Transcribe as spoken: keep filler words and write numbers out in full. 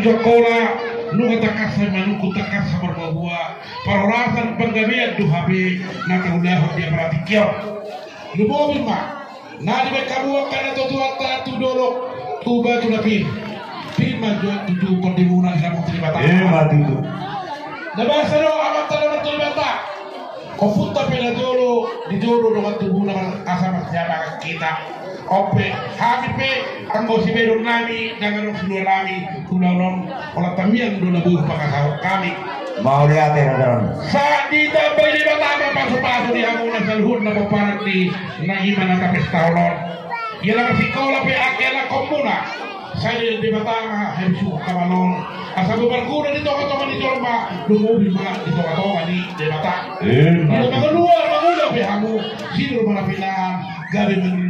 Sikola, nunga tangkas sai manungkun, tangkas sai marboaboa. Parhorasan panggabean do hape na taulahon di apala tingki on. Lumobi ma na dibaen hamu angka natuatuanta tu dolok, tu batu na pir. Pir ma jo tutu tondimuna di lambung ni Debata. Ima tutu. Na basa do amanta na martua Debata. Ompunta pe na jolo, di jolo dongan tubuna, asa marsiamangan hita. On pe, hami pe, anggo sibahenon nami, ndang adong siluan nami, tu ulaon on, holan tangiang do na boi hupangasahon hami. Mauliate, Raja. Sai ditambai Debata ma pasupasu di hamuna saluhutna pomparan ni na i ma na tapestahon on. Ia na marsikola pe angka anakhonmuna, sai diida Debata ma hahipason ni hamuna on, asa boi marguna di tongatonga ni jolma, lumobi ma di tongatonga ni Debata. Ima. Ia mangolu, mangolu pe hamu, sinur ma na pinahan, gabe mangolu.